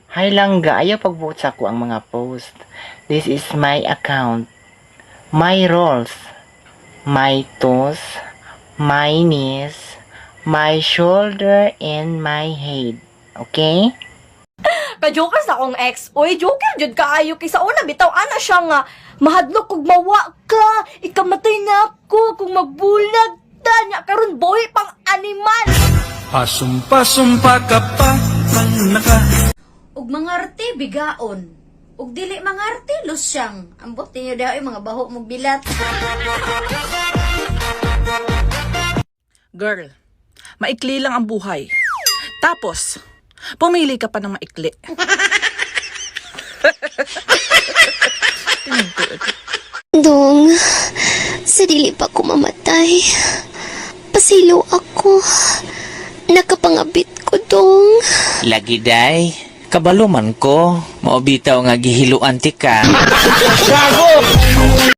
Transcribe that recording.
Hi langga, ayaw pagbuot sa ako ang mga post. This is my account. My roles. My toes, my knees, my shoulder, and my head. Okay? Ka-joker sa akong ex. Uy, joker jud kaayo kay sa una bitaw ana siya nga mahadlok kog mawa ka, ikamatay na ako kung magbulag ta nya karon buhi pang animal. Pasumpa-sumpa ka pa, naka. Ug mangarte bigaon. Ug dili mangarte lusyang. Ambot ninyo diha oy, mga baho mo bilat. Girl, maikli lang ang buhay. Tapos, pumili ka pa ng maikli. Dong, sa dili pa ko mamatay, pasaylo ako. Nakapangabit ko, Dong. Lagi day, kabalo man ko, mao bitaw nga gihiluan ti ka.